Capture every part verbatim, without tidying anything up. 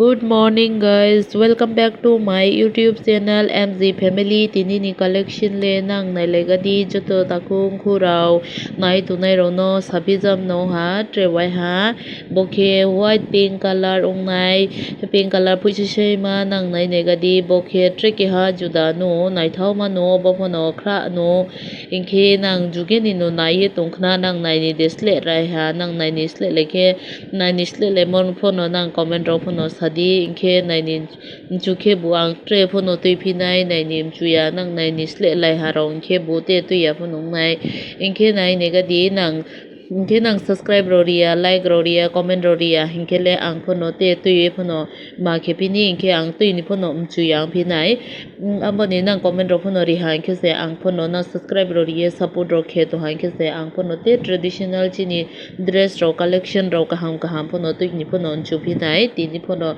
Good morning guys, welcome back to my YouTube channel M G Family. Tini ni collection le nang nai lega di joto takhung khurao nai tongnai rok no sabi jam no ha tre wai ha. Bo khe white pink color ong nai, pink color phuisa sai ma nang nai nega di. Bo khe tre keha juda no naithok ma no, bo pho no khra no. Hinkhe nang jugeni no nai ye tong khna, nang nai ni de sle rai ha, nang nai ni sle le khe nai ni sle le mon pho no nang comment rok pho no sa di. Hinkhe nai ni mchu khe bo ang tre pho no twi phi nai, nai ni mchu ya nang nai ni sle lai ha rok hinkhe bo te twi ya pho no ong nai. Hinkhe nai nega di nang, hinkhe nang subscribe rok ri ya, like rok ri ya, comment rok ri ya, hinkhe le ang pho no te twi ye pho no ma khe phi ni, hinkhe ang twi ni pho no mchu ya ang phi nai. Mm, abo ni nang comment rok pho no ri ha, hinkhe se ang pho no nang subscribe rok ri ye support rok khe to ha, hinkhe se ang pho no te traditional chini dress rok collection rok kaham kaham pho no twi ni pho no mchu phi nai, tini pho no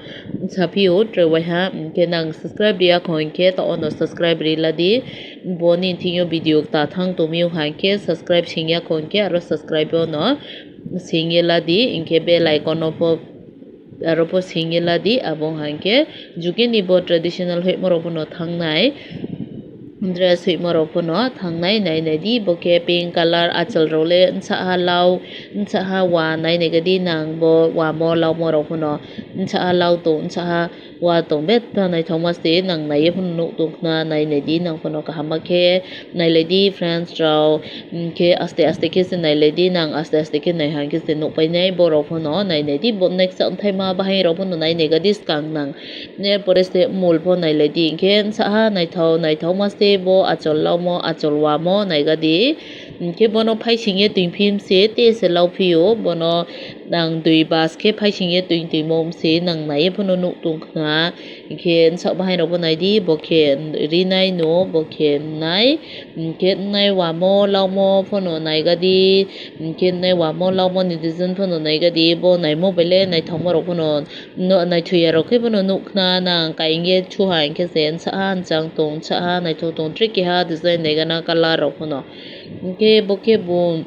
sa phi o tre wai ha. Hinkhe nang subscribe ri ya kho hinkhe to ono subscribe ri la di. Bo ni thing yo video ta thang to mi o ha hinkhe subscribe sing ya kho hinkhe aro subscribe o no sing ye la di, hinkhe bell icon no pho aro pho sing ye la di. Abo wngkha hinkhe jugeni bo traditional hoihma rok bono thangnai, dress hoihma rok bono thangnai. Nai nai di bo khe pink color achal rok le nsa ha lau, nsa ha wa nai nai di nang bo wa mo lau mo rok bono nsa ha lau tong nsa ha wa tong betta naithokma se nang nai ye phano nuk tong khna. Nai nai di nang phano kaham ma khe nai lai di friends rok. Hinkhe aste aste khe se nai lai di nang, aste aste khe nai ha hinkhe se nuk pai nai borok phano nai nai di. Bo next wngthai ma bahai rok phano nai nai ga di swkang nang. Erpore se mol pho nai lai di, hinkhe nsa ha naithok naithok ma se bo achol lau mo achol wa mo nai ga di. Hinkhe bono phai sing ye twi phim se te se lau phi o, bono nang dui bas khe phai sing ye twi twi mo se nang nai ye phano nuk tong khna. Hinkhe nsa bahai rok bo nai di, bo khe ri nai no, bo khe nai. Hinkhe nai wa mo lau mo phano nai ga di. Hinkhe nai wa mo lau mo ni design phano nai ga di. Bo nai mo bele naithok ma rok phano no, naithok ya rok khe phano nuk khna nang. Kainge chu ha hinkhe se nsa ha nchang tong, nsa ha naithok tong, tre keha design nai ga na color rok phano. Hinkhe bo khe bo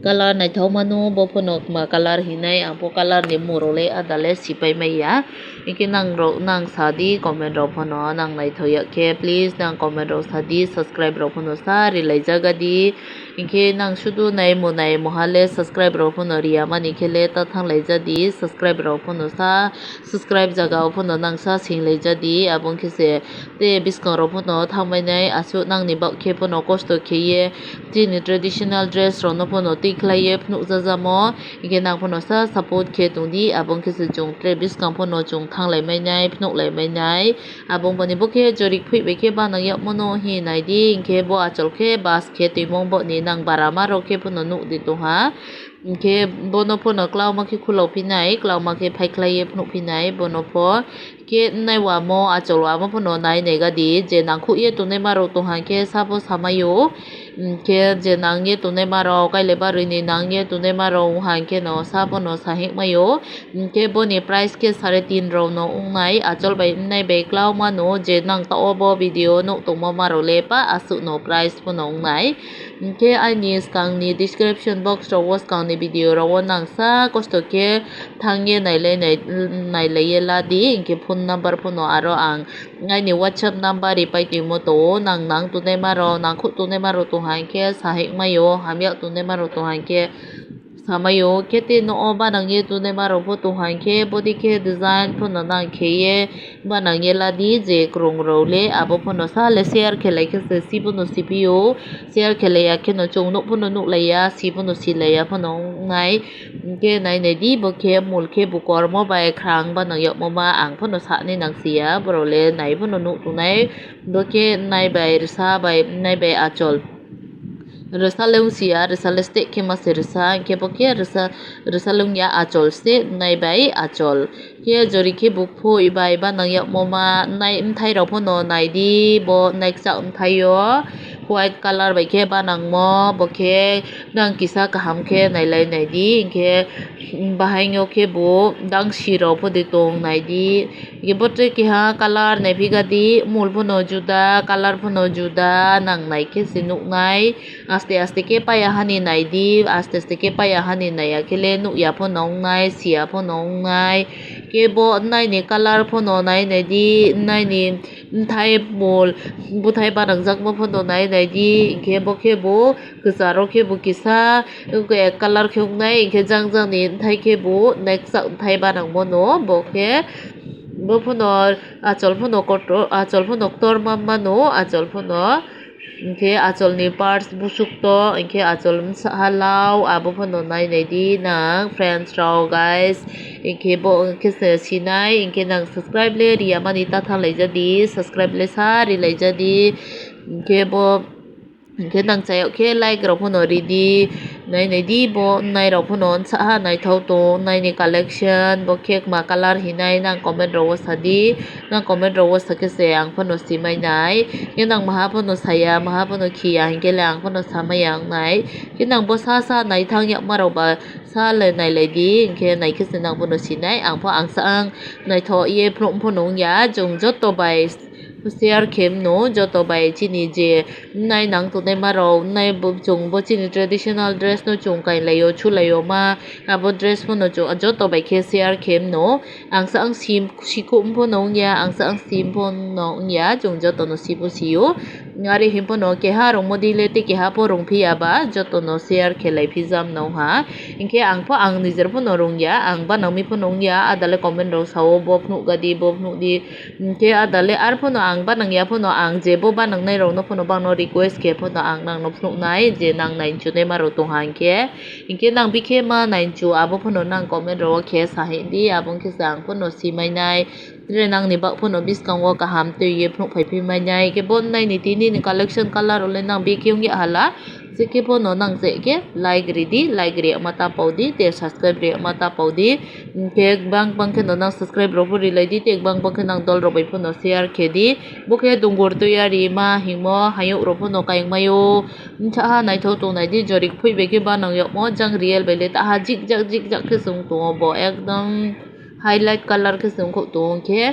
color naithok mano, bo phano ma color hinai, ang bo color ni mung rok le ada le sipai maya. Hinkhe nang rok, nang sa di comment rok phano, nang naithok ya khe please nang comment rok sa di, subscribe rok phano sa ri lai jaga di. Hinkhe nang sudu nai mo nai mo ha le subscribe rok phano ri ya mani khe le ta thang lai ja di, subscribe rok phano sa, subscribe jaga o phano nang sa sing lai ja di, abo wngkhe se te bwskang rok phano thang bai nai, aswk nang ni bak khe phano kosto khe ye chini traditional dress rok no phano twi khlai ye phunuk ja jamo, hinkhe nang phano sa support khe tong di, abo wngkhe se chwng tre bwskang phano chwng thang lai mai nai, phunuk lai mai nai. Abo wngmani bo khe jorik phoi bai khe banang yakmano hinwi nai di, hinkhe bo achol khe bus khe twimung bo ni nang bara ma rok khe phano nuk di tongha. Hinkhe bono phano kwlangma khe khulok phinai, kwlangma khe phai khlai ye phunuk phinai bono pho. Khe nai wamo achol wamo phano nai nai ga di, je nangkhuk ye tongnai ma rok tongha khe sabo samai o. Hinkhe je nang ye tongnai ma rok, kailai barwi ni nang ye tongnai ma rok wngha hinkhe no sabo no sahik mai o. Hinkhe boni price khe sare tin rok no wngnai, achol bai wngnai bai kwlangma no je nang ta obo video nuk tongmo ma rok le pa aswk no price phano wngnai. Hinkhe aini swkang ni description box rok o swkang ni video rok o nang sa kosto khe thang ye nailai nai, nailai ye la di, hinkhe phone number phano aro ang aini WhatsApp number ripai tongmo to o, nang nang tongnai ma rok, nangkhuk tongnai ma rok tongha hinkhe sahik mai o, hamya tongnai ma rok tongha hinkhe samai o, khe te no o banang ye tongnai ma rok pho tongha hinkhe bodi khe design phano nang khe ye banang ye la di, je kwrwng rok le abo phano sa le share khe lai khe se si phano si phi o, share khe lai ya khe no chwng nuk phano nuk lai ya, si phano si lai ya phano wngnai. Hinkhe nai nai di bo khe mol khe bo kormo bai khrang banang yakmo ma ang phano sa ni nang si ya, borok le nai phano nuk tongnai. Bo khe nai bai rwsa bai nai bai achol. Rwsa le wng si ya, rwsa le steh khe ma se rwsa, hinkhe bo khe rwsa, rwsa le wng ya achol se nai bai achol. Khe jori khe bo phoi bai banang yakmo ma nai bwthai rok phano nai di, bo naiksa bwthai o white colour bai khe banangmo, bo khe nang kisa kaham khe nailai nai di, hinkhe bahai o khe bo dangsi rok pho de tong nai di. Hinkhe bo tei keha colour naiphi gadi, mul phano juda, colour phano juda, nang naikhe se nuknai. Aste aste khe paya hani naidi, aste aste khe paya hani naiya khe le nukya phano wngnai, siya phano wngnai. Khe bo naini colour phano nai naidi, naini bwthai mul, bwthai banangjakma phano nai naidi, hinkhe bo khe bo kwcharo khe bo kisa, colour khe wngnai, hinkhe jang jang ni bwthai khe bo neksak bwthai banangmano, bo khe bo phano achol phano kotor, achol phano kotor ma mano, achol phano. Hinkhe acholni parts busuk to, hinkhe achol bwsa ha lao, abo phano nai naidi nang friends rok, guys. Hinkhe bo hinkhe se sinai, hinkhe nang subscribe le riya mani ta thang laijadi, subscribe le sa ri laijadi. Hinkhe bo, hinkhe nang chayok khe like rok phano ridi. Nai naidi bo nai rok phano saha naithok tong, naini collection bo khe ma colour hinai nang comment rok o sadi. Nang comment rok o sakhe se ang phano simai nai. Khe nang maha phano saya, maha phano khiya, hinkhe le ang phano samaya wngnai. Khe nang bo sa sa naithang yakma rok ba sa le nai lai di, hinkhe naikhe se nang bono sinai. Ang pho ang sa ang naithok ye phunuk phano wngya, chwng joto bai share khe mano, joto bai chini je nai nang tongnai ma rok, nai bo chwng bo chini traditional dress no chwng kai lai o, chu lai o ma, abo dress phano chwng joto bai khe share khe mano. Ang sa ang sim sikhu phano wngya, ang sa ang sim phano wngya, chwng joto no sibo sio. Ari himphano keha rwngmodi le tei keha pho rwngphiya ba jotono share khe lai phijam nong ha. Hinkhe ang pho ang nijer phano rwngya, ang banangmi phano wngya, adale comment rok sao bo phunuk gadi, bo phunuk di. Hinkhe adale ar phano ang banangya phano ang je bo banangnai rokno phano bangno request khe phano ang nangno phunuknai je nang nainchunai ma rok tongha hinkhe. Hinkhe nang bikhe ma nainchu abo phano nang comment rok khe sahi di, abo hinkhe se ang phano simainai. Tere nangni bak phano bwskango kaham twi ye phunuk phai phi manya, eke bo naini tini ni collection colour rok le nang bikhe wngya hala, jekhe phano nang je khe like ridi, like ri ma ta pau di, tei subscribe ri ma ta pau di, tei bang bang khe no nang subscribe rok bo ri lai di, tei bang bang khe nang dol rok bai phano share khe di, bo khe dungur twi ya ri ma himo hayuk rok phano kayang mayo, mtha ha naithok tong nai di, jori phui bai khe banang yok mo, jang real bai le ta ha jik jak jik jak khe chwng tongo bo ekdom. Highlight colour khe se wngkha tongo, hwnkhe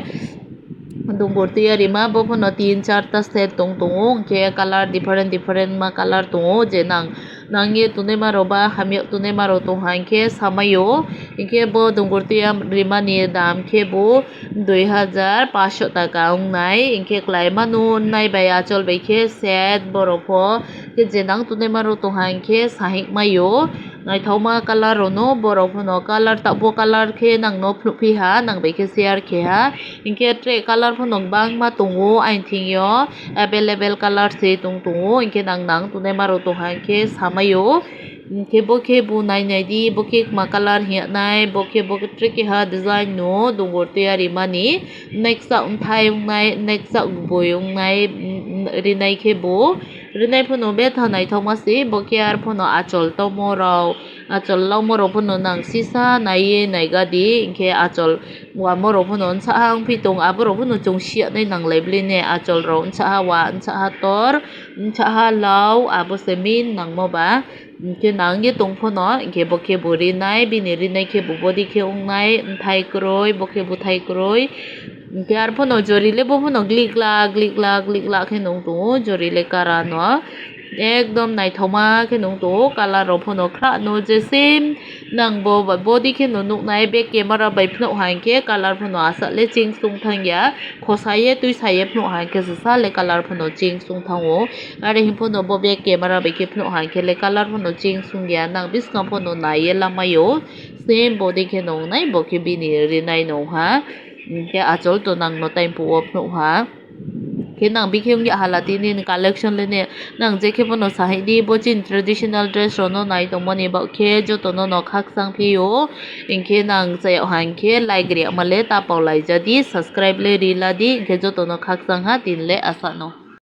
dungur twi ya rima bo phano tin char ta set tong tongo, hwnkhe colour different different ma colour tongo, je nang nang ye tonwi ma rok ba hamya tonwi ma rok tong ha, hwnkhe samai o, hwnkhe bo dungur twi ya rima ni dam khe bo dui hajar paanch sho taka wngnai, hwnkhe kwlai mano nai bai achol bai khe set borok pho, hwnkhe je nang tonwi ma rok tong ha, hwnkhe sahik mai o. Naithokma colour rokno borok phano colour ta-, bo colour khe nangno phunukphi ha, nang bai khe share khe ha. Hinkhe tre colour phano bangma tongo aini thengyo, available colour se tong tongo, hinkhe nang nang tonwi ma rok tong ha hinkhe samai o. Hinkhe bo khe bo nai nai di, bo khe ma colour hiya nai, bo khe bo tre keha design no dungur twi ya rimani, neksa wngthai wngnai, neksa boi wngnai, rinai khe bo. Rinai phano betha naithokma se, bo khe ar phano achol tongmo rok, achol longmo rok phano nang sisa naiye naiga di, hinkhe achol wamo rok phano nsaha wngphi tong, abo rok phano chwng siya nai nang lai bwle ne, achol rok nsaha wa, nsaha tor, nsaha lau, abo se main nangmo ba, hinkhe nang ye tong phano, hinkhe bo khe bo rinai, bini rinai khe bo body khe wngnai, nthai kwrwi, bo khe bwthai kwrwi. Hinkhe ar phano jori le bo phano glik glak, glik glak, glik glak khe nung tongo, jori le kara no. Ekdom naithokma khe nung tongo, colour rok phano khra no je same nang bo ba body khe no nuknai, bek camera bai phunuk hai khe colour phano aswk le ching sung thang ya, khosa ye twi sa ye phunuk hai khe se sa le colour phano ching sung thango. Are him phano bo bek camera bai khe phunuk hai khe le colour phano ching sung ya, nang bwskang phano nai ye lamai o, same body khe nung nai, bo khe bini rinai nung ha. Hinkhe achol to nangno time puo phunukha. Khe nang bikhe wngya hala tini ni collection le ne nang jekhe bono sahidi bo chini traditional dress rokno nai tongmani bak khe jotono no khakchang phio. Hinkhe nang chayok hai khe like riyakma le ta pau laijadi, subscribe le riladi, hinkhe jotono khakchang ha tini le asano.